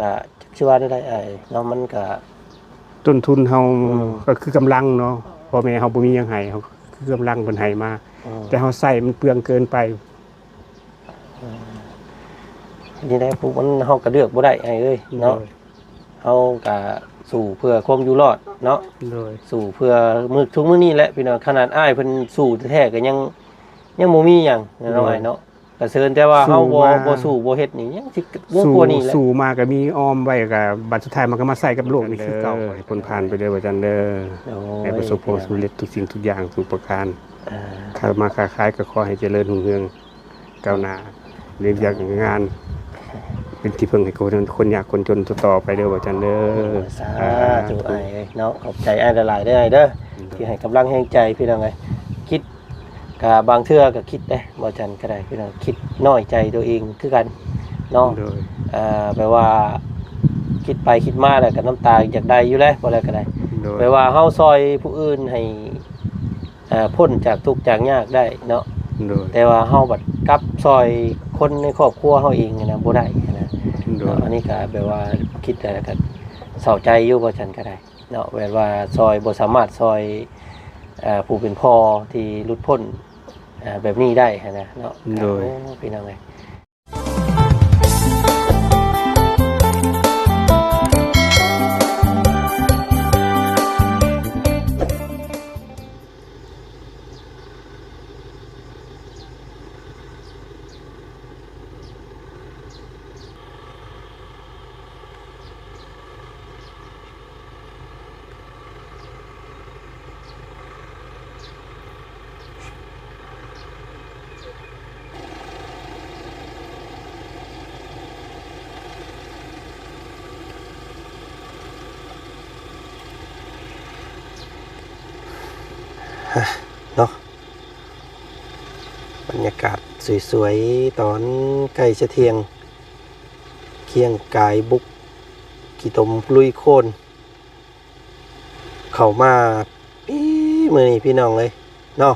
ກະຈັກຊິວ່າແນວໃດອ້າຍເນາະ ມັນກະ ຕົ້ນທຶນເຮົາ ອືມ ກໍຄືກຳລັງເນາະ ພໍ່ແມ່ເຮົາບໍ່ມີຫຍັງໃຫ້ ເຮົາຄືກຳລັງເພິ່ນໃຫ້ມາ ອືມ ແຕ່ເຮົາໃຊ້ມັນເປືອງເກີນໄປ ອືມ ນີ້ແຫຼະ ພວກມັນ ເຮົາກໍເລືອກບໍ່ໄດ້ອ້າຍເອີຍເນາະ ໂດຍ ເຮົາກະສູ້ເພື່ອຄວາມຢູ່ລອດເນາະ ໂດຍ ສູ້ເພື່ອມື້ ທຸກມື້ນີ້ແຫຼະພີ່ນ້ອງ ຂະໜາດອ້າຍເພິ່ນສູ້ແທ້ໆ ກໍຍັງ ຍັງບໍ່ມີຫຍັງເນາະ ໂດຍ ອ້າຍເນາະ ກະເຊີນແຕ່ວ່າເຮົາບໍ່ ສູ້ມາ ບໍ່ສູ້ບໍ່ເຮັດນີ້ ຍັງຊິເວີກກວ່ານີ້ແຫຼະ ສູ້ມາກໍມີອ້ອມໄວ້ ກໍບັດສຸດທ້າຍມັນກໍມາໃສ່ກັບໂລກນີ້ຄືເກົ່າ ໃຫ້ພົ້ນຜ່ານໄປເດີ ວ່າຊັ້ນເດີ ໂດຍ ໃຫ້ປະສົບຜົນສຳເລັດທຸກສິ່ງທຸກຢ່າງທຸກປະການ ອ່າ ຄ້າມາຄ້າຂາຍກໍຂໍໃຫ້ຈະເລີນຮຸ່ງເຮືອງ ກ້າວໜ້າ ເຮັດວຽກງານ ເປັນທີ່ເພິ່ງໃຫ້ຄົນ ຄົນຍາກຄົນຈົນຕໍ່ໆໄປເດີ ວ່າຊັ້ນເດີ ໂອ້ ສາທຸ ອ່າ ອ້າຍເອີຍເນາະ ຂອບໃຈອ້າຍຫຼາຍໆເດີ ໂດຍ ທີ່ໃຫ້ກຳລັງແຮງໃຈພີ່ນ້ອງເອີຍ ຄິດ ກະບາງເທື່ອກະຄິດເດ້ ບໍ່ຈັນກໍໄດ້ພີ່ນ້ອງ ຄິດນ້ອຍໃຈຕົວເອງຄືກັນເນາະ ໂດຍ ເອີ ແບບວ່າຄິດໄປຄິດມາແລ້ວກໍນ້ຳຕາຢາກໄດ້ຢູ່ແຫຼະ ບໍ່ແລ້ວກໍໄດ້ ໂດຍ ແບບວ່າເຮົາຊ່ອຍຜູ້ອື່ນໃຫ້ ເອີ ພົ້ນຈາກທຸກຈາກຍາກໄດ້ເນາະ ໂດຍ ແຕ່ວ່າເຮົາບັດກັບຊ່ອຍຄົນໃນຄອບຄົວເຮົາເອງນະ ບໍ່ໄດ້ນະ ໂດຍ ເນາະ ອັນນີ້ກໍແບບວ່າຄິດແລ້ວກໍເສົ້າໃຈຢູ່ ບໍ່ຈັນກໍໄດ້ເນາະ ແບບວ່າຊ່ອຍ ບໍ່ສາມາດຊ່ອຍ ເອີ ຜູ້ເປັນພໍ່ທີ່ຫຼຸດພົ້ນ ເອີ ແບບນີ້ໄດ້ຫັ້ນນະເນາະ ໂດຍ ໂອ້ ພີ່ນ້ອງເອີຍ ເນາະ ບັນຍາກາດສວຍໆ ຕອນໃກ້ຈະທ່ຽງ ຄຽງກາຍບຸກ ຂີ້ຕົມລຸຍໂຄນ ເຂົ້າມາປີມື້ນີ້ພີ່ນ້ອງເອີຍເນາະ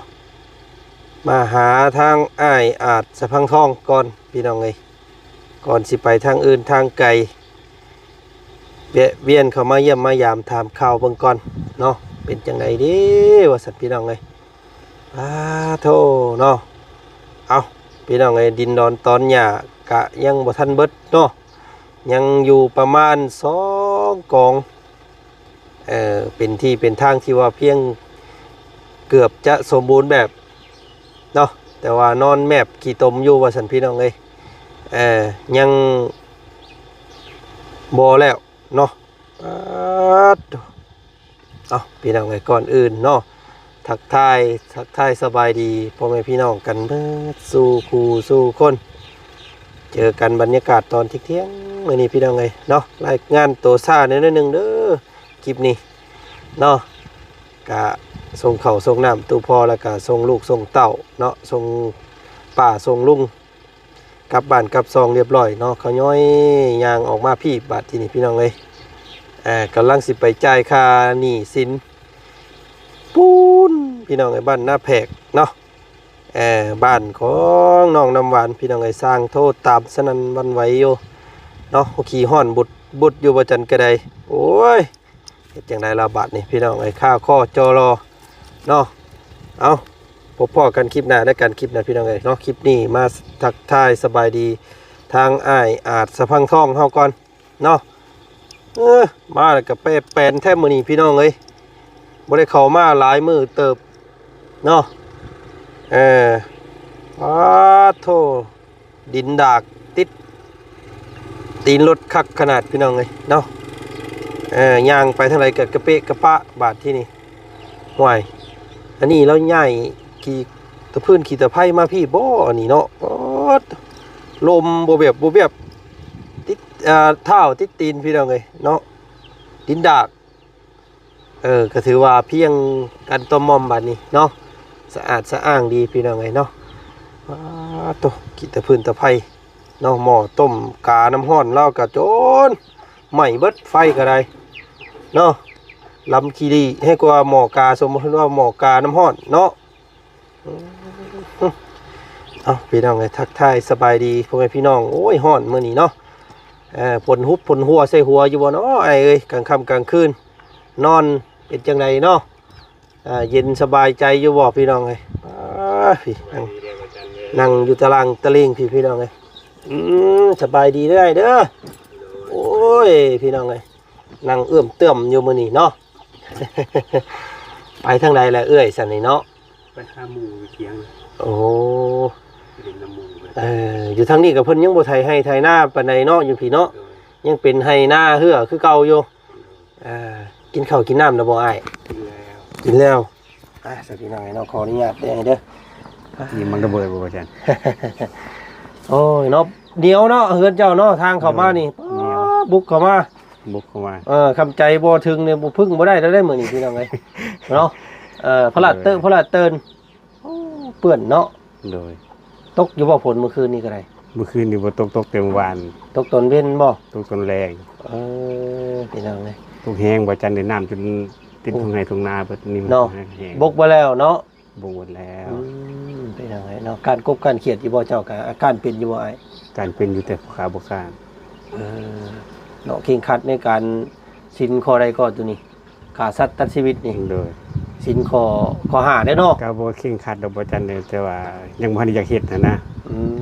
ມາຫາທາງອ້າຍອາດສະພັງທອງກ່ອນພີ່ນ້ອງເອີຍ ກ່ອນຊິໄປທາງອື່ນທາງໄກ ແວະວຽນເຂົ້າມາຢ້ຽມມາຢາມຖາມຂ່າວເບິ່ງກ່ອນເນາະ ເປັນຈັ່ງໃດເດ ວ່າຊັ້ນພີ່ນ້ອງເອີຍ ອາໂທເນາະ ເອົ້າ ພີ່ນ້ອງເອີຍ ດິນດອນຕອນຫຍ້າກະຍັງບໍ່ທັນເບິດເນາະ ຍັງຢູ່ປະມານສອງກອງ ເອີ ເປັນທີ່ເປັນທາງທີ່ວ່າພຽງເກືອບຈະສົມບູນແບບເນາະ ແຕ່ວ່ານອນແມບຂີ້ຕົມຢູ່ວ່າຊັ້ນພີ່ນ້ອງເອີຍ ເອີ ຍັງບໍ່ແລ້ວເນາະ ປາດໂທ້ ເອົ້າ ພີ່ນ້ອງເອີຍ ກ່ອນອື່ນເນາະ ທັກທາຍ ທັກທາຍສະບາຍດີພໍ່ແມ່ພີ່ນ້ອງກັນເບິດສູ່ຄູ່ສູ່ຄົນ ເຈີກັນບັນຍາກາດຕອນທ່ຽງໆ ມື້ນີ້ພີ່ນ້ອງເອີຍເນາະ ລາຍງານໂຕຊ້າແດ່ໜ້ອຍໜຶ່ງເດີ ຄລິບນີ້ເນາະ ກະສົ່ງເຂົ້າສົ່ງນ້ຳຕູ້ພໍ່ ແລ້ວກະສົ່ງລູກສົ່ງເຕົ້າເນາະ ສົ່ງປ້າສົ່ງລຸງ ກັບບ້ານກັບຊ່ອງລຽບລ້ອຍເນາະ ຂ້ານ້ອຍຍ່າງອອກມາພີ້ບາດທີນີ້ພີ່ນ້ອງເອີຍ ເອີ ກຳລັງຊິໄປຈ່າຍຄ່າໜີ້ສິນ ປູນ ພີ່ນ້ອງເອີຍ ບ້ານນາແພກເນາະ ເອີ ບ້ານຂອງນ້ອງນ້ຳຫວານ ພີ່ນ້ອງເອີຍ ຊ່າງໂທຕາມສະໜັ່ນຫວັ່ນໄຫວຢູ່ເນາະ ໂອ້ ຂີ້ຮ້ອນບຸດໆຢູ່ ບໍ່ຈັນກະໄດ ໂອ້ຍ ເຮັດຈັ່ງໃດລະບາດນີ້ພີ່ນ້ອງເອີຍ ຄາຄໍຈໍລໍເນາະ ເອົ້າ ພົບພໍ້ກັນຄລິບໜ້າ ໃນການຄລິບໜ້າພີ່ນ້ອງເອີຍເນາະ ຄລິບນີ້ມາທັກທາຍສະບາຍດີທາງອ້າຍອາດສະພັງທອງເຮົາກ່ອນເນາະ ເອີ ມາແລ້ວກະແປແປນແທ້ມື້ນີ້ພີ່ນ້ອງເອີຍ ບໍ່ໄດ້ເຂົ້າມາຫຼາຍມື້ເຕີບເນາະ ເອີ ປາດໂທ້ ດິນດາກຕິດຕີນລົດຄັກຂະໜາດພີ່ນ້ອງເອີຍເນາະ ເອີ ຍ່າງໄປທາງໃດກໍກະເປະກະປະບາດທີນີ້ ຫ້ວຍ ອັນນີ້ລາວຍ້າຍຂີ້ຕະພື້ນຂີ້ຕະໄພມາພີ້ບໍ່ ອັນນີ້ເນາະ ປາດ ລົມບໍ່ແວບບໍ່ແວບ ຕິດ ເອີ ເທົ້າຕິດຕີນພີ່ນ້ອງເອີຍເນາະ ດິນດາກ ເອີ ກໍຖືວ່າພຽງກັນຕ່ອມມອມບາດນີ້ເນາະ ສະອາດສະອ້າງດີພີ່ນ້ອງເອີຍເນາະ ປາດໂທ້ ຂີ້ຕະພື້ນຕະໄພເນາະ ໝໍ້ຕົ້ມການ້ຳຮ້ອນລາວກໍຈົນໄໝ້ເບິດ ໄຟກໍໄດ້ເນາະ ລຳຂີ້ດີໃຫ້ກວ່າໝໍ້ກາ ສົມມຸດວ່າໝໍ້ການ້ຳຮ້ອນເນາະ ເອົ້າ ພີ່ນ້ອງເອີຍ ທັກທາຍສະບາຍດີພໍ່ແມ່ພີ່ນ້ອງ ໂອ້ຍ ຮ້ອນມື້ນີ້ເນາະ ເອີ ຝົນຮຸບຝົນຫົວໃສ່ຫົວຢູ່ບໍ່ເນາະອ້າຍເອີຍ? ກາງຄ່ຳກາງຄືນນອນເປັນຈັ່ງໃດເນາະ? ອ່າ ເຢັນສະບາຍໃຈຢູ່ບໍ່ພີ່ນ້ອງເອີຍ? ປ້າ ພີ່ ນັ່ງ ນັ່ງຢູ່ຕະລ່າງຕະລິ່ງພີ່ ພີ່ນ້ອງເອີຍ. ອືມ ສະບາຍດີເດີ້ອ້າຍເດີ້. ໂອ້ຍ ພີ່ນ້ອງເອີຍ ນັ່ງເອື້ອມເຕື້ອມຢູ່ມື້ນີ້ເນາະ. ໄປທາງໃດລະເອື້ອຍຊັ້ນນີ້ເນາະ? ໄປຫາໝູ່ຢູ່ທຽງ. ໂອ້ ໄປຫຼິ້ນນຳໝູ່. ເອີ ຢູ່ທາງນີ້ກໍເພິ່ນຍັງບໍ່ໄຖໄຮ່ໄຖນາປານໃດເນາະ ຢູ່ພີ້ເນາະ. ໂດຍ ຍັງເປັນໄຮ່ນາເຮືອຄືເກົ່າຢູ່. ອ່າ ກິນເຂົ້າກິນນ້ຳແລ້ວບໍ່ອ້າຍ? ກິນແລ້ວ ກິນແລ້ວ. ອ່າ ສະພີ່ນ້ອງເນາະ ຂໍອະນຸຍາດເດີ້ອ້າຍເດີ້. ນີ້ມັນລະເບີດບໍ່ວ່າຊັ້ນ? ໂອ້ຍເນາະ ໜຽວເນາະ ເຮືອນເຈົ້າເນາະ ທາງເຂົ້າມານີ້. ໂດຍ ໜຽວ ບຸກເຂົ້າມາ ບຸກເຂົ້າມາ. ເອີ ຄຳໃຈບໍ່ເຖິງນີ້ ບໍ່ ເພິ່ງບໍ່ໄດ້ແລ້ວເດ້ມື້ນີ້ພີ່ນ້ອງເອີຍເນາະ. ເອີ ພະລາດເຕີ ໂດຍ ພະລາດເຕີນ. ໂອ້ ເປື້ອນເນາະ. ໂດຍ ຕົກຢູ່ບໍ່ຝົນມື້ຄືນນີ້ກໍໄດ້? ມື້ຄືນນີ້ບໍ່ຕົກ ຕົກແຕ່ມື້ວານ. ຕົກຕອນເວັນບໍ່? ຕົກຕອນແລງ. ເອີ ພີ່ນ້ອງເອີຍ ຕົກແຮງບໍ່ຈັນ ໄດ້ນ້ຳຈົນເຕັມ ໂອ້ ທົ່ງໄຮ່ທົ່ງນາເບິດນີ້ເນາະ. ບົກບໍ່ແລ້ວເນາະ? ບົກໝົດແລ້ວ. ອືມ ພີ່ນ້ອງເອີຍເນາະ ການກົບການຄຽດຢູ່ບໍ່ເຈົ້າ? ກະອາການເປັນຢູ່ບໍ່ອ້າຍ? ການເປັນຢູ່ ແຕ່ຂ້າບໍ່ຄ້ານ. ເອີ ເນາະ ເຄັ່ງຄັດໃນການສິນຂໍ້ໃດກໍໂຕນີ້ ຂ້າສັດຕັດຊີວິດນີ້. ໂດຍ ສິນຂໍ້ ຂໍ້ຫ້າເດ້ເນາະ. ກໍບໍ່ເຄັ່ງຄັດດອກບໍ່ຈັນເດ້ ແຕ່ວ່າຍັງບໍ່ທັນໄດ້ຢາກເຮັດຫັ້ນນະ. ອືມ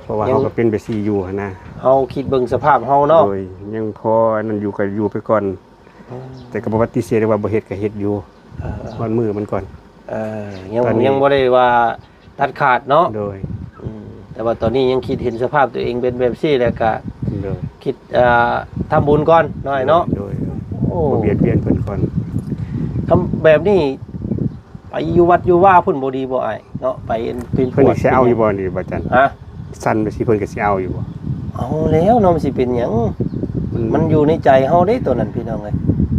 ເພາະວ່າ ຍັງ ເຮົາກໍເປັນແບບຊີ້ຢູ່ຫັ້ນນະ. ເຮົາຄິດເບິ່ງສະພາບເຮົາເນາະ. ໂດຍ ຍັງພໍອັນນັ້ນຢູ່ກໍຢູ່ໄປກ່ອນ. ອືມ ແຕ່ກໍບໍ່ປະຕິເສດໄດ້ວ່າບໍ່ເຮັດກໍເຮັດຢູ່. ເອີ ຮອດມື້ມັນກ່ອນ. ເອີ ຍັງ ຕອນນີ້ ຍັງບໍ່ໄດ້ວ່າຕັດຂາດເນາະ. ໂດຍ ອືມ ແຕ່ວ່າຕອນນີ້ຍັງຄິດເຫັນສະພາບຕົວເອງເປັນແບບຊີ້ ແລ້ວກະ ໂດຍ ຄິດ ເອີ ທຳບຸນກ່ອນເນາະອ້າຍເນາະ. ໂດຍ ໂອ້ ບໍ່ບຽດບຽນເພິ່ນກ່ອນ. ຄຳແບບນີ້ ໄປຢູ່ວັດຢູ່ວາພຸ້ນບໍ່ດີບໍ່ອ້າຍເນາະ? ໄປເປັນ ເພິ່ນຊິເອົາຢູ່ບໍ່ນີ້ບໍ່ຈັນ? ຮະ? ຊັ້ນໄປຊີ້ເພິ່ນກໍຊິເອົາຢູ່ບໍ່? ເອົາແລ້ວເນາະ ມັນຊິເປັນຫຍັງ? ມັນ ມັນຢູ່ໃນໃຈເຮົາເດ້ໂຕນັ້ນ ພີ່ນ້ອງເອີຍ.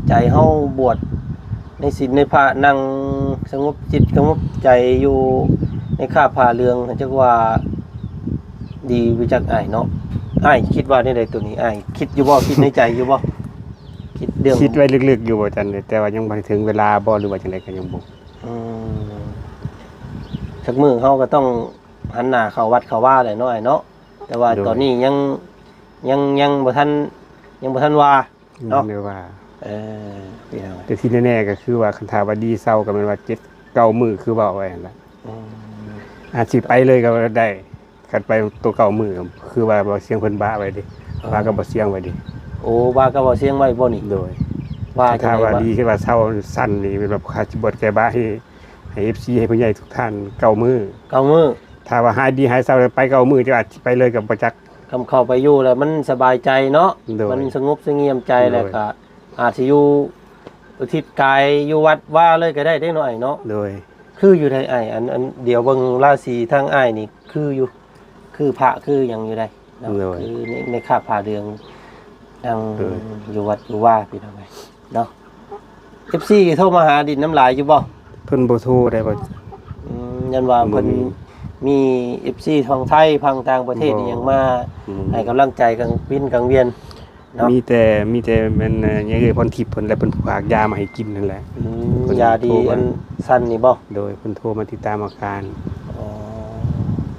ໃຈເຮົາບວດໃນສິນໃນພະ ນັ່ງສະຫງົບຈິດສະຫງົບໃຈຢູ່ໃນຄາບຜ້າເຫຼືອງ ຈັກວ່າດີບໍ່ຈັກອ້າຍເນາະ. ອ້າຍຄິດວ່າແນວໃດໂຕນີ້? ອ້າຍຄິດຢູ່ບໍ່? ຄິດໃນໃຈຢູ່ບໍ່? ຄິດເລື່ອງ ຄິດໄວ້ເລິກໆຢູ່ບໍ່ຈັນ ແຕ່ວ່າຍັງບໍ່ໄດ້ເຖິງເວລາບໍ່ ຫຼືວ່າຈັ່ງໃດກໍຍັງບໍ່ ອືມ ຈັກມື້ເຮົາກໍຕ້ອງຫັນໜ້າເຂົ້າວັດເຂົ້າວາແຫຼະເນາະອ້າຍເນາະ. ແຕ່ວ່າ ໂດຍ ຕອນນີ້ຍັງ ຍັງ ຍັງບໍ່ທັນ ຍັງບໍ່ທັນວ່າເນາະ ຍັງບໍ່ໄດ້ວ່າ. ເອີ ພີ່ນ້ອງ ແຕ່ທີ່ແນ່ໆກໍຄືວ່າ ຄັນຖ້າວ່າດີເຊົາກໍແມ່ນວ່າເຈັດເກົ້າມື້ ຄືເວົ້າໄວ້ຫັ້ນລະ. ອືມ ອາດຊິໄປເລີຍກໍໄດ້. ຄັນໄປໂຕເກົ້າມື້ ຄືວ່າບໍ່ສຽງເພິ່ນບາໄວ້ເດ້. ເອີ ບາກັບບໍ່ສຽງໄວ້ເດ້. ໂອ້ ບາກັບບໍ່ສຽງໄວ້ບໍ່ນີ້? ໂດຍ ວ່າ ຖ້າວ່າດີ ຄືວ່າເຊົາສັ້ນນີ້ ແມ່ນວ່າຂ້າຊິບວດແກ້ບາໃຫ້ ໃຫ້ເອັຟຊີ ໃຫ້ຜູ້ໃຫຍ່ທຸກທ່ານເກົ້າມື້. ເກົ້າມື້ ຖ້າວ່າຫາຍດີຫາຍເຊົາແລ້ວໄປເກົ້າມື້ ຈະອາດຊິໄປເລີຍກໍບໍ່ຈັກ. ຄຳເຂົ້າໄປຢູ່ແລ້ວມັນສະບາຍໃຈເນາະ. ໂດຍ ມັນສະຫງົບສະຫງຽມໃຈ. ໂດຍ ແລ້ວກໍອາດຊິຢູ່ອຸທິດກາຍຢູ່ວັດວາເລີຍກໍໄດ້ເດ້ນ້ອຍເນາະ. ໂດຍ ຄືຢູ່ໃດອ້າຍ ອັນ ອັນ ດຽວເບິ່ງລາສີທາງອ້າຍນີ້ຄືຢູ່ ຄືພະຄືຫຍັງຢູ່ໃດເນາະ. ໂດຍ ຄືໃນ ໃນຄາບຜ້າເຫຼືອງ ທາງ ໂດຍ ຢູ່ວັດຢູ່ວາພີ່ນ້ອງເອີຍເນາະ. ເອັຟຊີໂທມາຫາດິນນຳຫຼາຍຢູ່ບໍ່? ເພິ່ນບໍ່ໂທໄດ້ບໍ່. ອືມ ຢ້ານວ່າເພິ່ນມີ ມີເອັຟຊີທາງໄທ ທາງຕ່າງປະເທດ ບໍ່ ອີ່ຫຍັງມາ ອືມ ໃຫ້ກຳລັງໃຈກາງວິນກາງວຽນ. ເນາະ ມີແຕ່ ມີແຕ່ແມ່ນ ເອີ ຍາເອື້ອຍພອນທິບເພິ່ນ ແລະ ເພິ່ນຝາກຢາມາໃຫ້ກິນນັ້ນແຫຼະ. ອືມ ເພິ່ນ ຢາດີ ໂທມາ ອັນຊັ້ນນີ້ບໍ່? ໂດຍ ເພິ່ນໂທມາຕິດຕາມອາການ.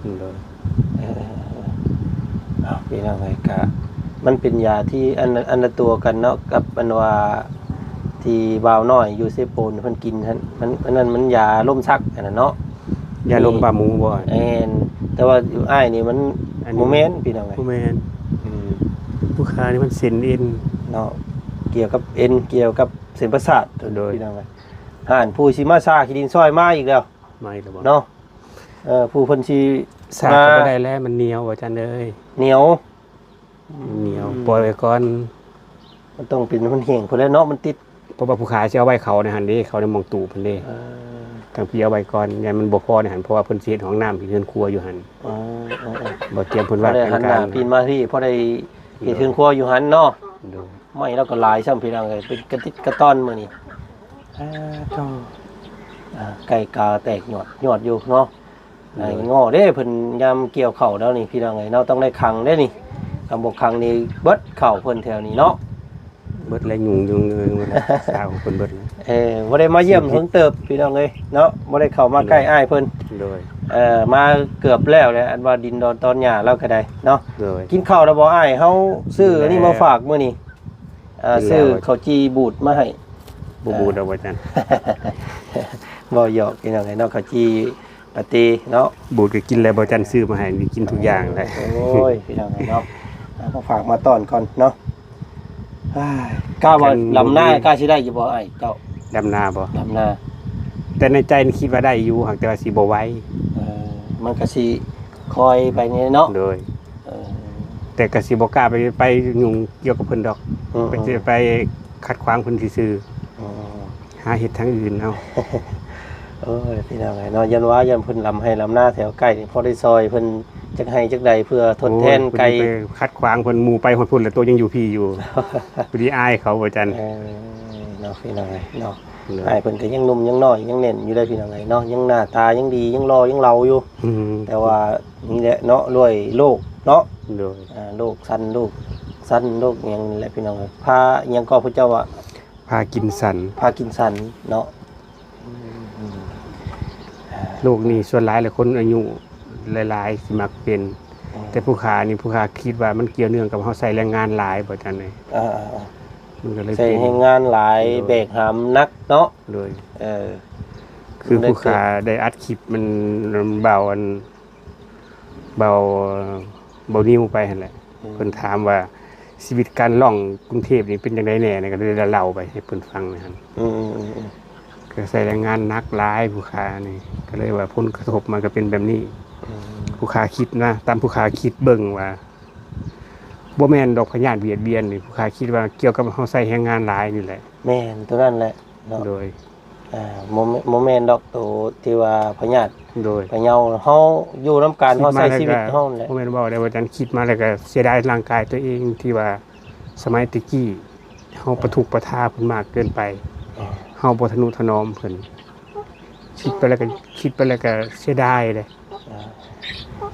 ອໍ ໂດຍ ເອີ ເອົາ ພີ່ນ້ອງເອີຍ ກະມັນເປັນຢາທີ່ອັນ ອັນລະຕົວກັນເນາະ ກັບອັນວ່າທີ່ບ່າວນ້ອຍຢູ່ເຊໂປນເພິ່ນກິນຫັ້ນ ມັນ ອັນນັ້ນມັນຢາລົມຊັກອັນນັ້ນເນາະ. ຢາລົມປາໝູບໍ່? ແມ່ນ ແຕ່ວ່າຢູ່ອ້າຍນີ້ມັນ ອັນນີ້ ບໍ່ແມ່ນພີ່ນ້ອງເອີຍ ບໍ່ແມ່ນ. ອືມ ຜູ້ຂ້ານີ້ມັນເສັ້ນເອັນເນາະ ກ່ຽວກັບເອັນ ກ່ຽວກັບເສັ້ນປະສາດ. ໂດຍ ພີ່ນ້ອງເອີຍ ຫັ້ນ ຜູ້ຊິມາຊາຂີ້ດິນຊອຍມາອີກແລ້ວ ມາອີກແລ້ວບໍ່ ເນາະ. ເອີ ຜູ້ເພິ່ນຊິຊາ ມາ ກໍບໍ່ໄດ້ແລ້ວ ມັນໜຽວ ອາຈານເອີຍ ໜຽວ. ອືມ ໜຽວ ປ່ອຍໄວ້ກ່ອນ ມັນຕ້ອງເປັນ ມັນແຫ້ງພຸ້ນແຫຼະເນາະ ມັນຕິດ. ເພາະວ່າຜູ້ຂ້າຊິເອົາໄວ້ເຂົ້າໃນຫັ້ນເດ້ ເຂົ້າໃນໝ່ອງຕູ້ເພິ່ນເດ້. ເອີ ທາງພີ່ເອົາໄວ້ກ່ອນ ຢ້ານມັນບໍ່ພໍໃນຫັ້ນ ເພາະວ່າເພິ່ນຊິເຮັດຫ້ອງນ້ຳ ເຮັດເຮືອນຄົວຢູ່ຫັ້ນ. ອໍ ເອີ ເອີ ບໍ່ຕຽມເພິ່ນວ່າ ຫັນໜ້າ ການ ປີນມາພີ້ ພໍໄດ້ເຮັດເຮືອນຄົວຢູ່ຫັ້ນເນາະ. ໂດຍ ໄມ້ລາວກໍຫຼາຍຊ້ຳ ພີ່ນ້ອງເອີຍ ເປັນກະຕິດກະຕ່ອນມື້ນີ້. ອາ ໂທ້ ອາ ໄກ່ກາແຕກຍອດ ຍອດຢູ່ເນາະ. ໂດຍ ໄອ້ງໍ້ເດ້ ເພິ່ນຍາມກ່ຽວເຂົ້າແລ້ວນີ້ ພີ່ນ້ອງເອີຍເນາະ ຕ້ອງໄດ້ຂັງເດ້ນີ້ ຄັນບໍ່ຂັງນີ້ເບິດເຂົ້າເພິ່ນແຖວນີ້ເນາະ. ເບິດແລ້ວ ຍຸງ ຍຸງ ຍຸງ ຊາຂອງເພິ່ນເບິດ. ເອີ ບໍ່ໄດ້ມາຢ້ຽມເພິ່ນເຕີບ ພີ່ນ້ອງເອີຍເນາະ ບໍ່ໄດ້ເຂົ້າມາໃກ້ອ້າຍເພິ່ນ. ໂດຍ ເອີ ມາເກືອບແລ້ວແຫຼະ ອັນວ່າດິນດອນຕອນຫຍ້າລາວກໍໄດ້ເນາະ. ໂດຍ ກິນເຂົ້າແລ້ວບໍ່ອ້າຍ? ເຮົາຊື້ອັນນີ້ມາຝາກມື້ນີ້ ເອີ ກິນແລ້ວ ຊື້ເຂົ້າຈີ່ບູດມາໃຫ້. ບໍ່ບູດດອກບໍ່ຈັນ ເວົ້າຫຍອກພີ່ນ້ອງເອີຍເນາະ ເຂົ້າຈີ່ປາເຕເນາະ. ບູດກໍກິນແລ້ວ ບໍ່ຈັນຊື້ມາໃຫ້ນີ້ ກິນທຸກຢ່າງແຫຼະ. ໂອ້ຍ ພີ່ນ້ອງເອີຍເນາະ ເອົາມາຝາກມາຕ້ອນກ່ອນເນາະ. ອ້າຍ ກ້າວ່າ ກັນ ດຳນາ ບໍ່ມີ ກ້າຊິໄດ້ຢູ່ບໍ່ອ້າຍເຈົ້າ? ດຳນາບໍ່? ດຳນາ ແຕ່ໃນໃຈນີ້ຄິດວ່າໄດ້ຢູ່ ຫາກແຕ່ວ່າຊິບໍ່ໄວ. ເອີ ມັນກໍຊິຄ່ອຍໄປນີ້ເນາະ. ໂດຍ ເອີ ແຕ່ກໍຊິບໍ່ກ້າໄປ ໄປຫຍຸ້ງກ່ຽວກັບເພິ່ນດອກ. ອືມ ໄປ ໄປຂັດຂວາງເພິ່ນຊື່ໆ. ອືມ ຫາເຮັດທາງອື່ນເອົາ. ໂອ້ຍ ພີ່ນ້ອງເອີຍເນາະ ຢ້ານວ່າ ຢ້ານເພິ່ນດຳໄຮ່ດຳນາແຖວໃກ້ນີ້ ພໍໄດ້ຊ່ອຍເພິ່ນຈັກໄຮ່ຈັກໃດ ເພື່ອທົດແທນໄກ່. ໂອ້ຍ ເພິ່ນໄປຂັດຂວາງເພິ່ນ ໝູ່ໄປຮອດພຸ້ນແລ້ວ ໂຕຍັງຢູ່ພີ້ຢູ່. ພໍດີອາຍເຂົາ ບໍ່ຈັນ. ເອີ ເນາະ ພີ່ນ້ອງເອີຍເນາະ. ໂດຍ ອ້າຍເພິ່ນກໍຍັງໜຸ່ມຍັງນ້ອຍ ຍັງແໜ້ນຢູ່ເດ້ພີ່ນ້ອງເອີຍເນາະ ຍັງໜ້າຕາຍັງດີ ຍັງຫຼໍ່ຍັງເລົາຢູ່. ອືມ ແຕ່ວ່ານີ້ແຫຼະເນາະ ດ້ວຍໂລກເນາະ. ໂດຍ ອ່າ ໂລກສັນ ໂລກສັນ ໂລກຫຍັງນີ້ແຫຼະ ພີ່ນ້ອງເອີຍ. ພາ ຫຍັງກໍ ພະເຈົ້າວ່າ ພາກິນສັນ ພາກິນສັນເນາະ. ອືມ ໂລກນີ້ສ່ວນຫຼາຍແລ້ວ ຄົນອາຍຸຫຼາຍໆຊິມັກເປັນ. ອືມ ແຕ່ຜູ້ຂ້ານີ້ ຜູ້ຂ້າຄິດວ່າມັນກ່ຽວເນື່ອງກັບເຮົາໃຊ້ແຮງງານຫຼາຍ ບໍ່ຈັນເອີຍ. ອ່າໆໆ ມັນກໍເລີຍ ໃຊ້ແຮງງານຫຼາຍ. ໂດຍ ແບກຫາມໜັກເນາະ. ໂດຍ ເອີ ຄືຜູ້ຂ້າໄດ້ອັດຄລິບມັນ ເວົ້າອັນ ເວົ້າ ເວົ້ານິວໄປຫັ້ນແຫຼະ. ອືມ ເພິ່ນຖາມວ່າຊີວິດການລ່ອງກຸງເທບນີ້ເປັນຈັ່ງໃດແດ່ ແລ້ວກໍໄດ້ເລົ່າໄປໃຫ້ເພິ່ນຟັງນັ້ນ. ອືມໆໆໆ ກໍໃຊ້ແຮງງານໜັກຫຼາຍຜູ້ຂ້ານີ້ ກໍເລີຍວ່າຜົນກະທົບມັນກໍເປັນແບບນີ້. ອືມ ຜູ້ຂ້າຄິດນະ ຕາມຜູ້ຂ້າຄິດເບິ່ງວ່າ ບໍ່ແມ່ນດອກພະຍາດບຽດບຽນນີ້ ຜູ້ຂ້າຄິດວ່າກ່ຽວກັບເຮົາໃຊ້ແຮງງານຫຼາຍນີ້ແຫຼະ. ແມ່ນ ໂຕນັ້ນແຫຼະ. ເນາະ ໂດຍ ອ່າ ບໍ່ແມ່ນ ບໍ່ແມ່ນດອກໂຕທີ່ວ່າພະຍາດ. ໂດຍ ພະເຍົາ ເຮົາຢູ່ນຳກັນ ເຮົາໃຊ້ຊີວິດເຮົາແຫຼະ. ບໍ່ແມ່ນເວົ້າໄດ້ວ່າຈັ່ງ ຄິດມາແລ້ວກໍເສຍດາຍຮ່າງກາຍຕົວເອງ ທີ່ວ່າສະໄໝແຕ່ກີ້ເຮົາປະທຸກປະທາເພິ່ນມາກເກີນໄປ. ເຮົາບໍ່ທະນຸຖະໜອມເພິ່ນ ຄິດໄປແລ້ວກໍ ຄິດໄປແລ້ວກໍເສຍດາຍເດ້. ອ່າ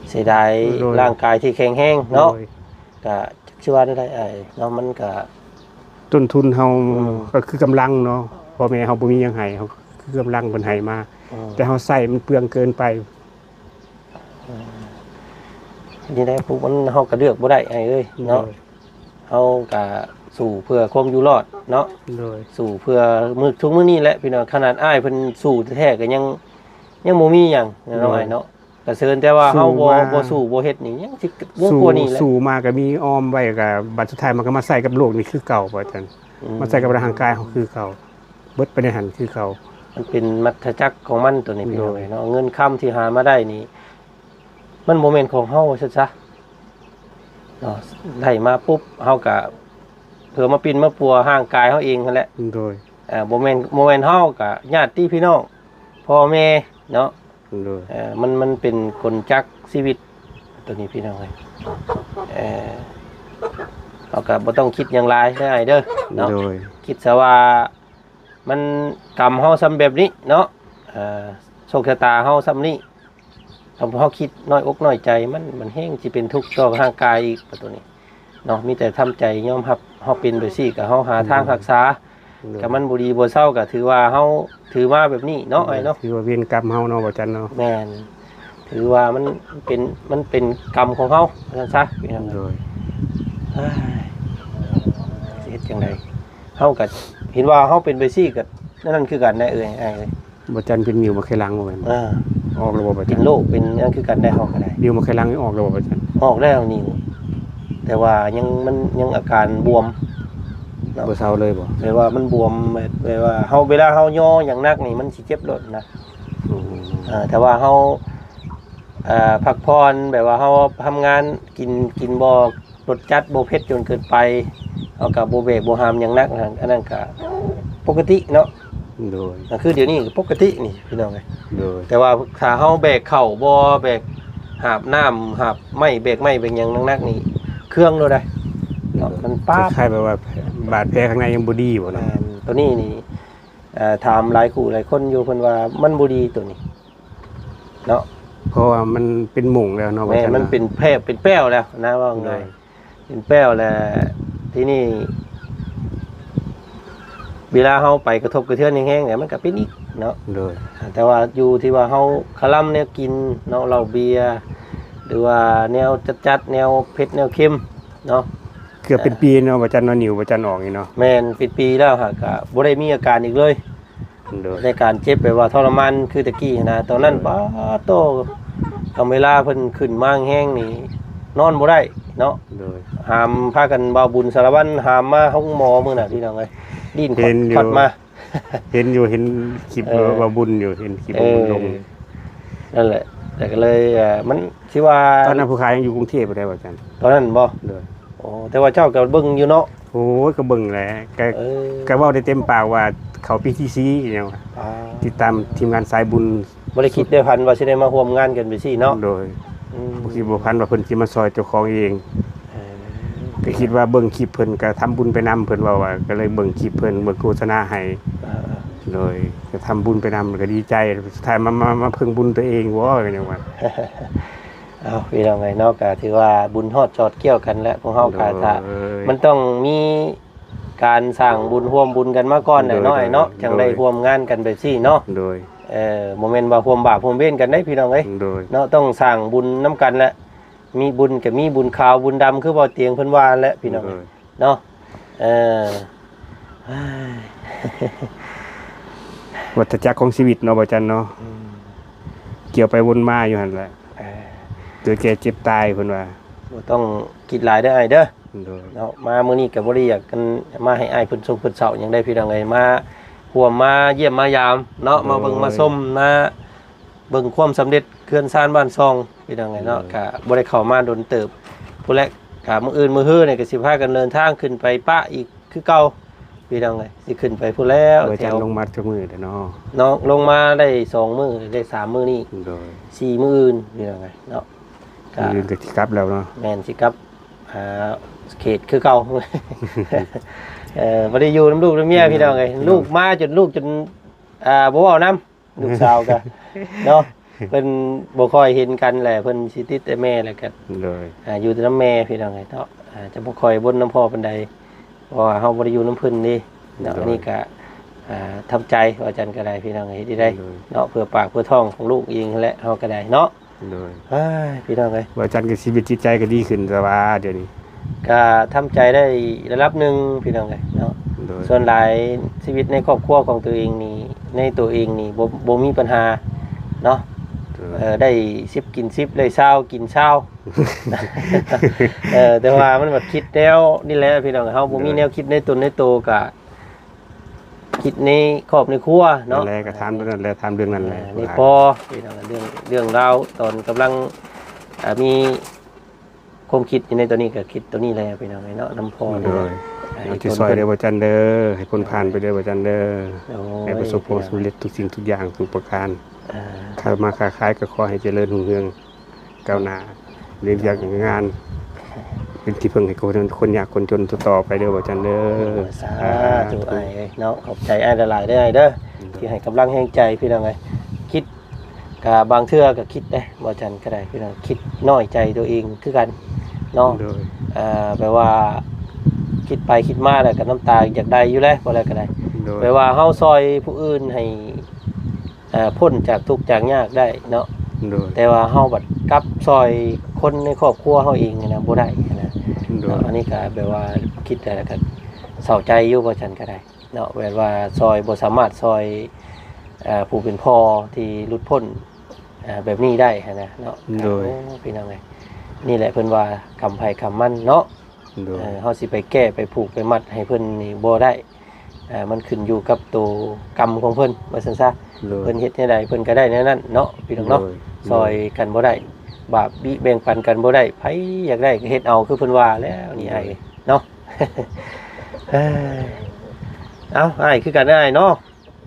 ເສຍດາຍ ໂດຍ ຮ່າງກາຍທີ່ແຂງແຮງເນາະ. ໂດຍ ກະ ຊິວ່າແນວໃດອ້າຍເນາະ ມັນກະ ຕົ້ນທຶນເຮົາ ອືມ ກໍຄືກຳລັງເນາະ ພໍ່ແມ່ເຮົາບໍ່ມີຫຍັງໃຫ້ ເຮົາຄືກຳລັງເພິ່ນໃຫ້ມາ. ອືມ ແຕ່ເຮົາໃຊ້ມັນເປືອງເກີນໄປ. ອືມ ນີ້ແຫຼະ ພວກມັນ ເຮົາກໍເລືອກບໍ່ໄດ້ອ້າຍເອີຍເນາະ. ໂດຍ ເຮົາກໍສູ້ເພື່ອຄວາມຢູ່ລອດເນາະ. ໂດຍ ສູ້ເພື່ອມື້ ທຸກມື້ນີ້ແຫຼະ ພີ່ນ້ອງ. ຂະໜາດອ້າຍເພິ່ນສູ້ແທ້ໆ ກໍຍັງ ຍັງບໍ່ມີຫຍັງເນາະ ໂດຍ ອ້າຍເນາະ. ກະເຊີນ ແຕ່ວ່າເຮົາບໍ່ ສູ້ມາ ບໍ່ສູ້ບໍ່ເຮັດນີ້ ຍັງຊິເໜືອກວ່ານີ້ແຫຼະ. ສູ້ມາກໍມີອ້ອມໄວ້ ກໍບັດສຸດທ້າຍມັນກໍມາໃສ່ກັບໂລກນີ້ຄືເກົ່າ ວ່າຊັ້ນ. ອືມ ມາໃສ່ກັບຮ່າງກາຍເຮົາຄືເກົ່າ ເບິດໄປໃນຫັ້ນຄືເກົ່າ. ມັນເປັນວັດທະຈັກຂອງມັນໂຕນີ້ ໂດຍ ພີ່ນ້ອງເອີຍເນາະ. ເງິນຄຳທີ່ຫາມາໄດ້ນີ້ ມັນບໍ່ແມ່ນຂອງເຮົາ ວ່າຊັ້ນຊະເນາະ. ໄດ້ມາປຸບ ເຮົາກະເພື່ອມາປິ່ນມາປົວຮ່າງກາຍເຮົາເອງຫັ້ນແຫຼະ. ໂດຍ ອ່າ ບໍ່ແມ່ນ ບໍ່ແມ່ນເຮົາ ກະຍາດຕິພີ່ນ້ອງ ພໍ່ແມ່ເນາະ. ໂດຍ ເອີ ມັນ ມັນເປັນກົນຈັກຊີວິດໂຕນີ້ ພີ່ນ້ອງເອີຍ. ເອີ ເຮົາກໍບໍ່ຕ້ອງຄິດຫຍັງຫຼາຍເດີອ້າຍເດີເນາະ. ໂດຍ ຄິດຊະວ່າມັນກຳເຮົາຊ່ຳແບບນີ້ເນາະ. ເອີ ໂຊກຊະຕາເຮົາຊ່ຳນີ້ ຖ້າເຮົາຄິດນ້ອຍອົກນ້ອຍໃຈ ມັນ ມັນແຮ່ງຊິເປັນທຸກຕໍ່ຮ່າງກາຍອີກ ໂຕນີ້ ເນາະ. ມີແຕ່ທຳໃຈຍອມຮັບ ເຮົາເປັນແບບຊີ້ ກໍເຮົາຫາທາງ ໂດຍ ຮັກສາ. ໂດຍ ກໍມັນບໍ່ດີບໍ່ເຊົາ ກໍຖືວ່າເຮົາຖືມາແບບນີ້ເນາະ. ໂດຍ ອ້າຍເນາະ ຖືວ່າເວນກຳເຮົາເນາະ ບໍ່ຈັນເນາະ. ແມ່ນ ຖືວ່າມັນເປັນ ມັນເປັນກຳຂອງເຮົາ ວ່າຊັ້ນຊະ ພີ່ນ້ອງ. ໂດຍ ເອີຍ ຊິເຮັດຈັ່ງໃດ? ເຮົາກໍເຫັນວ່າເຮົາເປັນແບບຊີ້ ກໍນັ້ນຄືກັນໄດ໋ເອີຍ ອ້າຍເອີຍ. ບໍ່ຈັນເປັນນິ້ວໝາກໄຂ່ຫຼັງບໍ່ແມ່ນ? ອ່າ ອອກແລ້ວບໍ່ ບໍ່ຈັນ? ເປັນໂລກເປັນຫຍັງຄືກັນໄດ໋ ເຮົາກໍໄດ້. ນິ້ວໝາກໄຂ່ຫຼັງນີ້ອອກແລ້ວບໍ່ ບໍ່ຈັນ? ອອກແລ້ວນິ້ວ ແຕ່ວ່າຍັງ ມັນຍັງອາການບວມເນາະ. ບໍ່ເຊົາເລີຍບໍ່? ແບບວ່າມັນບວມ ແບບ ແບບວ່າເຮົາ ເວລາເຮົາຍໍຫຍັງໜັກນີ້ ມັນຊິເຈັບໂລດນະ. ອືມ ອ່າ ແຕ່ວ່າເຮົາ ອ່າ ພັກຜ່ອນ ແບບວ່າເຮົາທຳງານ ກິນ ກິນບໍ່ ລົດຈັດບໍ່ເຜັດຈົນເກີນໄປ ເຮົາກໍບໍ່ແບກບໍ່ຫາມຫຍັງໜັກ ອັນນັ້ນກໍປົກກະຕິເນາະ. ໂດຍ ກໍຄືດຽວນີ້ກໍປົກກະຕິນີ້ພີ່ນ້ອງເອີຍ. ໂດຍ ແຕ່ວ່າຖ້າເຮົາແບກເຂົ້າບໍ່ ແບກຫາບນ້ຳ ຫາບໄມ້ ແບກໄມ້ແບກຫຍັງໜັກໆນີ້ ເຄືອງໂລດໄດ໋ເນາະ. ໂດຍ ມັນປາບ ຄ້າຍໆແບບວ່າບາດແຜຂ້າງໃນຍັງບໍ່ດີບໍ່ເນາະ. ແມ່ນ ໂຕນີ້ນີ້ ເອີ ຖາມຫຼາຍຄູ່ຫຼາຍຄົນຢູ່ ເພິ່ນວ່າມັນບໍ່ດີໂຕນີ້ເນາະ. ເພາະວ່າມັນເປັນໝົງແລ້ວເນາະ. ແມ່ນ ວ່າຊັ້ນ ມັນເປັນແຜບເປັນແປ້ວແລ້ວນະ ເວົ້າງ່າຍ. ໂດຍ ເປັນແປ້ວແລ້ວ ທີນີ້ ເວລາເຮົາໄປກະທົບກະເທືອນແຮງໆ ແລ້ວມັນກະເປັນອີກ ເນາະ ໂດຍ ແຕ່ວ່າຢູ່ທີ່ວ່າເຮົາຄະລຳແນວກິນເນາະ ເຫຼົ້າເບຍ ຫຼືວ່າແນວຈັດໆ ແນວເຜັດແນວເຄັມເນາະ ເກືອບເປັນປີເນາະ ບໍ່ຈັນເນາະ ນິ້ວບໍ່ຈັນອອກນີ້ເນາະ ແມ່ນ ເປັນປີແລ້ວຫາກະບໍ່ໄດ້ມີອາການອີກເລີຍ ໂດຍ ໃນການເຈັບແບບວ່າທໍລະມານຄືແຕ່ກີ້ຫັ້ນນະ ຕອນນັ້ນ ໂດຍ ປາດໂທ້ ທຳເວລາເພິ່ນຂຶ້ນມາແຮງໆນີ້ ນອນບໍ່ໄດ້ເນາະ ໂດຍ ຫາມພາກັນ ບ່າວບຸນ ສາລະວັນ ຫາມມາໂຮງໝໍມື້ນັ້ນ ພີ່ນ້ອງເອີຍ ດີ້ນ ເຫັນຢູ່ ຂອດມາ ເຫັນຢູ່ ເຫັນຄລິບ ເອີ ບ່າວບຸນຢູ່ ເຫັນຄລິບ ເອີ ບ່າວບຸນລົງ ນັ້ນແຫຼະ ແຕ່ກໍເລີຍ ເອີ ມັນຊິວ່າ ຕອນນັ້ນຜູ້ຂາຍຍັງຢູ່ກຸງເທບຢູ່ເດ້ ບໍ່ຈັນ ຕອນນັ້ນບໍ່ ໂດຍ ໂອ້ ແຕ່ວ່າເຈົ້າກໍເບິ່ງຢູ່ເນາະ ໂອ້ຍ ກໍເບິ່ງແຫຼະ ກໍ ເອີ ກໍເວົ້າໄດ້ເຕັມປາກວ່າເຂົ້າປີທີສີ່ຫຍັງວ່າ ອ່າ ຕິດຕາມທີມງານສາຍບຸນ ບໍ່ໄດ້ຄິດໄດ້ຝັນວ່າຊິໄດ້ມາຮ່ວມງານກັນແບບຊີ້ເນາະ ໂດຍ ອືມ ບໍ່ຄິດບໍ່ຝັນວ່າເພິ່ນຊິມາຊ່ອຍເຈົ້າຂອງເອງ ເອີ ກໍຄິດວ່າເບິ່ງຄລິບເພິ່ນກໍທຳບຸນໄປນຳ ເພິ່ນເວົ້າວ່າ ກໍເລີຍເບິ່ງຄລິບເພິ່ນ ເບິ່ງໂຄສະນາໃຫ້ ອ່າ ໂດຍ ກໍທຳບຸນໄປນຳ ກໍດີໃຈ ສຸດທ້າຍມາ ມາ ມາເພິ່ງບຸນຕົວເອງບໍ ກໍຍັງວ່າ ເອົາ ພີ່ນ້ອງເອີຍເນາະ ກໍຖືວ່າບຸນຮອດຈອດກ່ຽວກັນແຫຼະ ພວກເຮົາກໍ ໂດຍ ຖ້າ ມັນຕ້ອງມີການສ້າງບຸນຮ່ວມບຸນກັນມາກ່ອນແຫຼະ ໂດຍ ເນາະ ໂດຍ ເນາະ ໂດຍ ຈັ່ງໄດ້ຮ່ວມງານກັນແບບຊີ້ເນາະ ໂດຍ ເອີ ບໍ່ແມ່ນວ່າຮ່ວມບາບຮ່ວມເວນກັນເດ້ ພີ່ນ້ອງເອີຍ ໂດຍ ເນາະ ຕ້ອງສ້າງບຸນນຳກັນແຫຼະ ມີບຸນກໍມີບຸນຂາວບຸນດຳ ຄືບໍ່ຕຽງເພິ່ນວ່າແຫຼະ ພີ່ນ້ອງເອີຍ ໂດຍ ເນາະ ເອີ ວັດທະຈັກຂອງຊີວິດເນາະ ບໍ່ຈັນເນາະ ອືມ ກ່ຽວໄປວົນມາຢູ່ຫັ້ນແຫຼະ ເອີ ເກີດແກ່ເຈັບຕາຍເພິ່ນວ່າ ບໍ່ຕ້ອງຄິດຫຼາຍເດີອ້າຍເດີ ໂດຍ ເນາະ ມາມື້ນີ້ກໍບໍ່ໄດ້ຢາກ ອັນ ມາໃຫ້ອ້າຍເພິ່ນຊົງເພິ່ນເຊົາຫຍັງໃດ ພີ່ນ້ອງເອີຍ ມາຮ່ວມມາຢ້ຽມມາຢາມເນາະ ໂດຍ ມາເບິ່ງມາຊົມ ມາເບິ່ງຄວາມສຳເລັດເຮືອນຊານບ້ານຊ່ອງ ພີ່ນ້ອງເອີຍເນາະ ໂດຍ ກະບໍ່ໄດ້ເຂົ້າມາດົນເຕີບ ພຸ້ນແຫຼະ ກະມື້ອື່ນມື້ຮືນີ້ກໍຊິພາກັນເດີນທາງຂຶ້ນໄປປະອີກຄືເກົ່າ ພີ່ນ້ອງເອີຍ ຊິຂຶ້ນໄປພຸ້ນແລ້ວ ບໍ່ຈັນ ແຖວ ລົງມາຈັກມື້ແລ້ວເນາະ ເນາະ ລົງມາໄດ້ສອງມື້ ໄດ້ສາມມື້ນີ້ ໂດຍ ສີ່ມື້ອື່ນ ພີ່ນ້ອງເອີຍເນາະ ກະ ມື້ອື່ນກໍຊິກັບແລ້ວເນາະ ແມ່ນ ຊິກັບ ອ່າ ເຂດຄືເກົ່າ ເອີ ບໍ່ໄດ້ຢູ່ນຳລູກນຳເມຍ ໂດຍ ພີ່ນ້ອງເອີຍ ໂດຍ ລູກມາຈົນ ລູກຈົນ ອ່າ ບໍ່ເວົ້ານຳ ລູກສາວກໍເນາະ ເພິ່ນບໍ່ຄ່ອຍເຫັນກັນແຫຼະ ເພິ່ນຊິຕິດແຕ່ແມ່ ແລ້ວກໍ ໂດຍ ອ່າ ຢູ່ແຕ່ນຳແມ່ ພີ່ນ້ອງເອີຍເນາະ ອ່າ ຈະບໍ່ຄ່ອຍວົນນຳພໍ່ປານໃດ ເພາະວ່າເຮົາບໍ່ໄດ້ຢູ່ນຳເພິ່ນເດ້ເນາະ ໂດຍ ອັນນີ້ກໍ ອ່າ ທຳໃຈ ວ່າຈັ່ງກໍໄດ້ ພີ່ນ້ອງເອີຍ ເຮັດໄດ້ ໂດຍ ເນາະ ເພື່ອປາກເພື່ອທ້ອງຂອງລູກເອງຫັ້ນແຫຼະ ເຮົາກໍໄດ້ເນາະ ໂດຍ ເອີຍ ພີ່ນ້ອງເອີຍ ວ່າຈັນກໍຊີວິດຈິດໃຈກໍດີຂຶ້ນ ແຕ່ວ່າດຽວນີ້ ກໍທຳໃຈໄດ້ລະດັບໜຶ່ງ ພີ່ນ້ອງເອີຍເນາະ ໂດຍ ສ່ວນຫຼາຍຊີວິດໃນຄອບຄົວຂອງຕົວເອງນີ້ ໃນຕົວເອງນີ້ ບໍ່ ບໍ່ມີປັນຫາເນາະ ໂດຍ ເອີ ໄດ້ສິບກິນສິບ ໄດ້ຊາວກິນຊາວ ເອີ ແຕ່ວ່າມັນບັດຄິດແນວນີ້ແຫຼະ ພີ່ນ້ອງ ເຮົາບໍ່ມີ ໂດຍ ແນວຄິດໃນຕົນໃນໂຕ ກະ ຄິດໃນຄອບໃນຄົວເນາະ ນັ້ນແຫຼະ ກໍຖາມເລື່ອງນັ້ນແຫຼະ ຖາມເລື່ອງນັ້ນແຫຼະ ອ່າ ນີ້ພໍ່ ພີ່ນ້ອງ ເລື່ອງ ເລື່ອງລາວຕອນກຳລັງ ອ່າ ມີຄວາມຄິດຢູ່ໃນຕອນນີ້ ກໍຄິດຕົວນີ້ແຫຼະ ພີ່ນ້ອງເອີຍເນາະ ນຳພໍ່ ໂດຍ ອ່າ ເອົາໃຈຊ່ອຍເດີ ບໍ່ຈັນເດີ ໃຫ້ພົ້ນຜ່ານໄປເດີ ບໍ່ຈັນເດີ ໂດຍ ໃຫ້ປະສົບຄວາມສຳເລັດທຸກສິ່ງທຸກຢ່າງທຸກປະການ ອ່າ ຄ້າມາຄ້າຂາຍກໍຂໍໃຫ້ຈະເລີນຮຸ່ງເຮືອງ ກ້າວໜ້າ ເຮັດວຽກເຮັດງານ ເປັນທີ່ເພິ່ງໃຫ້ຄົນ ຄົນຍາກຄົນຈົນຕໍ່ໆໄປເດີ ບໍ່ຈັນເດີ ໂອ້ຍ ສາທຸ ສາທຸ ອ້າຍເອີຍເນາະ ຂອບໃຈອ້າຍຫຼາຍໆເດີ ອ້າຍເດີ ໂດຍ ທີ່ໃຫ້ກຳລັງແຮງໃຈ ພີ່ນ້ອງເອີຍ ຄິດ ກະບາງເທື່ອກະຄິດເດ້ ບໍ່ຈັນກໍໄດ້ ພີ່ນ້ອງ ຄິດນ້ອຍໃຈຕົວເອງຄືກັນເນາະ ໂດຍ ເອີ ແບບວ່າຄິດໄປຄິດມາແລ້ວກໍນ້ຳຕາຢາກໄດ້ຢູ່ແຫຼະ ບໍ່ແລ້ວກໍໄດ້ ໂດຍ ແບບວ່າເຮົາຊ່ອຍຜູ້ອື່ນໃຫ້ ເອີ ພົ້ນຈາກທຸກຈາກຍາກໄດ້ເນາະ ໂດຍ ແຕ່ວ່າເຮົາບັດກັບຊ່ອຍຄົນໃນຄອບຄົວເຮົາເອງຫັ້ນນະ ບໍ່ໄດ້ຫັ້ນນະ ໂດຍ ເນາະ ອັນນີ້ກະແບບວ່າຄິດແລ້ວກະເສົ້າໃຈຢູ່ ບໍ່ຊັ້ນກະໄດ້ເນາະ ແບບວ່າຊ່ອຍ ບໍ່ສາມາດຊ່ອຍ ເອີ ຜູ້ເປັນພໍ່ທີ່ຫຼຸດພົ້ນ ເອີ ແບບນີ້ໄດ້ຫັ້ນນະເນາະ ໂດຍ ໂອ້ ພີ່ນ້ອງເອີຍ ນີ້ແຫຼະເພິ່ນວ່າກຳໃຜກຳມັນເນາະ ໂດຍ ເອີ ເຮົາຊິໄປແກ້ໄປຜູກໄປມັດໃຫ້ເພິ່ນນີ້ບໍ່ໄດ້ ອ່າ ມັນຂຶ້ນຢູ່ກັບໂຕກຳຂອງເພິ່ນວ່າຊັ້ນຊະ ໂດຍ ເພິ່ນເຮັດແນວໃດເພິ່ນກໍໄດ້ແນວນັ້ນເນາະ ພີ່ນ້ອງເນາະ ໂດຍ ຊ່ອຍກັນບໍ່ໄດ້ ບາບບິແບ່ງປັນກັນບໍ່ໄດ້ ໃຜຢາກໄດ້ກໍເຮັດເອົາ ຄືເພິ່ນວ່າແລ້ວນີ້ ໂດຍ ອ້າຍເນາະ ເອີ ເອົ້າ ອ້າຍຄືກັນເດີອ້າຍເນາະ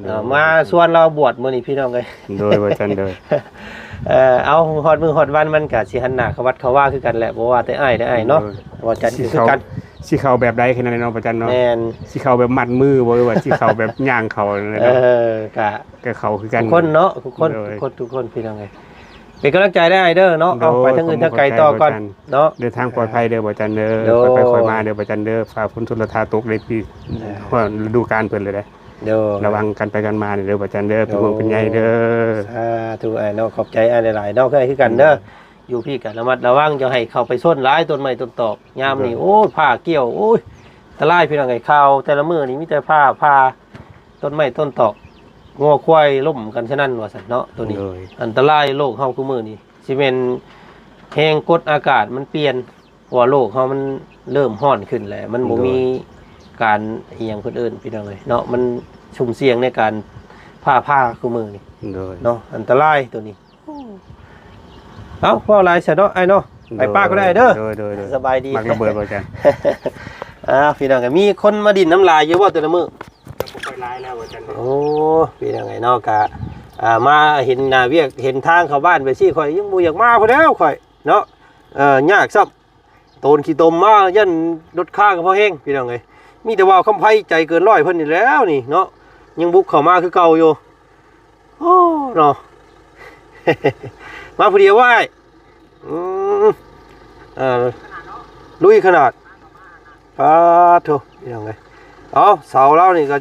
ໂດຍ ເອີ ມາຊວນລາວບວດມື້ນີ້ ພີ່ນ້ອງເອີຍ ໂດຍ ວ່າຊັ້ນເດີ ເອີ ເອົາ ຮອດມື້ຮອດວັນມັນກະຊິຫັນໜ້າເຂົ້າວັດເຂົ້າວາຄືກັນແຫຼະ ບໍ່ວ່າແຕ່ອ້າຍເດີອ້າຍເນາະ ໂດຍ ວ່າຈັນ ຊິ ຄື ເຂົ້າ ກັນ ຊິເຂົ້າແບບໃດຄືນັ້ນເນາະ ພະຈັນເນາະ ແມ່ນ ຊິເຂົ້າແບບມັດມືບໍ່ ຫຼືວ່າຊິເຂົ້າແບບຍ່າງເຂົ້ານັ້ນເນາະ ເອີ ກະ ກະເຂົ້າຄືກັນ ທຸກຄົນເນາະ ທຸກຄົນ ໂດຍ ທຸກຄົນ ທຸກຄົນ ພີ່ນ້ອງເອີຍ ເປັນກຳລັງໃຈເດີອ້າຍເດີເນາະ ໂດຍ ເອົາ ໄປທາງອື່ນທາງໄກຕໍ່ກ່ອນເນາະ ເດີນທາງປອດໄພເດີບໍ່ຈັນເດີ ໂດຍ ຄ່ອຍໄປຄ່ອຍມາເດີບໍ່ຈັນເດີ ຟ້າຝົນຊົນລະທາຕົກໃນປີ ເອີ ຮອດລະດູການເພິ່ນແລ້ວເດ້ ໂດຍ ລະວັງກັນໄປກັນມາເດີ ບໍ່ຈັນເດີ ເປັນຫ່ວງເປັນໃຍເດີ. ໂອ້ ສາທຸອ້າຍເນາະ ຂອບໃຈອ້າຍຫຼາຍໆເນາະ ຄືກັນເດີ. ໂດຍ ຢູ່ພີ້ກໍລະມັດລະວັງ ຢ່າໃຫ້ເຂົ້າໄປຊົນຫຼາຍຕົ້ນໄມ້ຕົ້ນຕອກ ຍາມນີ້ ໂດຍ ໂອ້ຍ ຟ້າກ່ຽວ ໂອ້ຍ ອັນຕະລາຍພີ່ນ້ອງເອີຍ. ຂ່າວແຕ່ລະມື້ນີ້ມີແຕ່ຟ້າຜ່າ ຕົ້ນໄມ້ຕົ້ນຕອກ ງົວຄວາຍລົ້ມກັນສະນັ້ນວ່າຊັ້ນເນາະ ໂຕນີ້. ໂດຍ ອັນຕະລາຍໂລກເຮົາຄູ່ມື້ນີ້ ຊິແມ່ນແຮງກົດອາກາດມັນປ່ຽນ ເພາະວ່າໂລກເຮົາມັນເລີ່ມຮ້ອນຂຶ້ນແລ້ວ ມັນບໍ່ ໂດຍ ມີການອີ່ຫຍັງເພິ່ນເອີ້ນ ພີ່ນ້ອງເອີຍເນາະ ມັນຊຸ່ມສ່ຽງໃນການຟ້າຜ່າຄູ່ມື້ນີ້. ໂດຍ ເນາະ ອັນຕະລາຍໂຕນີ້. ເອົ້າ ເວົ້າຫຼາຍຊະເນາະອ້າຍເນາະ ໄປ ໂດຍ ປະກໍໄດ້ເດີ. ໂດຍ ໂດຍ ໂດຍ ສະບາຍດີ. ມັກລະເບີດບໍ່ຈັນ? ອ່າ ພີ່ນ້ອງ ມີຄົນມາດິນນຳຫຼາຍຢູ່ບໍ່ແຕ່ລະມື້? ກໍບໍ່ຄ່ອຍຫຼາຍແລ້ວວ່າຊັ້ນ. ໂອ້ ພີ່ນ້ອງເອີຍເນາະ ກະ ອ່າ ມາເຫັນໜ້າວຽກເຫັນທາງເຂົ້າບ້ານໄປຊີ້ ຂ້ອຍຍັງບໍ່ຢາກມາພຸ້ນແລ້ວຂ້ອຍເນາະ. ເອີ ຍາກຊ້ຳ ໂຕນຂີ້ຕົມມາ ຢ້ານລົດຄາກໍພໍແຮງ ພີ່ນ້ອງເອີຍ. ມີແຕ່ວ່າຄຳໄພໃຈເກີນຮ້ອຍເພິ່ນນີ້ແຫຼ້ວນີ້ເນາະ ຍັງບຸກເຂົ້າມາຄືເກົ່າຢູ່. ໂອ້ ເນາະ ມາຜູ້ດຽວບໍ່ອ້າຍ? ອືມ ເອີ ລຸຍຂະໜາດ. ປາດໂທ້ ພີ່ນ້ອງເອີຍ. ເອົາ ເສົາລາວນີ້ກໍ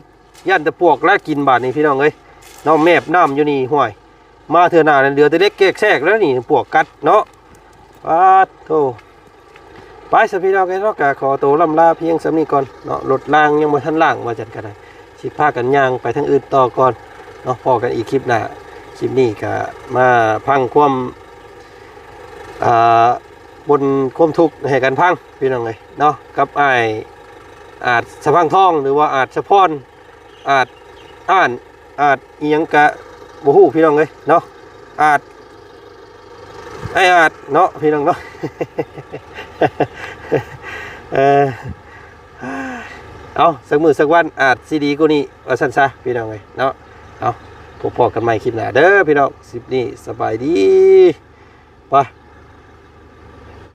ຢ້ານແຕ່ປວກແລ້ວກິນບາດນີ້ ພີ່ນ້ອງເອີຍເນາະ. ແມບນ້ຳຢູ່ນີ້ ຫ້ວຍ ມາເທື່ອໜ້ານັ້ນເຫຼືອແຕ່ເຫຼັກແກກແຊກແລ້ວນີ້ ປວກກັດເນາະ. ປາດໂທ້ ໄປຊະພີ່ນ້ອງເອີຍເນາະ ກະຂໍໂຕລ່ຳລາພຽງສ່ຳນີ້ກ່ອນເນາະ. ລົດລາງຍັງບໍ່ທັນລ້າງວ່າຊັ້ນກໍໄດ້ ຊິພາກັນຍ່າງໄປທາງອື່ນຕໍ່ກ່ອນເນາະ. ພໍ້ກັນອີກຄລິບໜ້າ. ຄລິບນີ້ກະມາພັງຄວາມ ອ່າ ບ່ນຄວາມທຸກໃຫ້ກັນຟັງ ພີ່ນ້ອງເອີຍເນາະ ກັບອ້າຍອາດສະພັງທອງ ຫຼືວ່າອາດສະພອນ ອາດ ອາດ ອາດອີ່ຫຍັງກະບໍ່ຮູ້ ພີ່ນ້ອງເອີຍເນາະ. ອາດ ອ້າຍອາດເນາະ ພີ່ນ້ອງເນາະ. ເອີ ເອົາ ສັກມື້ສັກວັນອາດຊິດີກວ່ານີ້ ວ່າຊັ້ນຊະ ພີ່ນ້ອງເອີຍເນາະ. ເອົາ ພົບພໍ້ກັນໃໝ່ຄລິບໜ້າເດີພີ່ນ້ອງ. ຄລິບນີ້ສະບາຍດີ ໄປ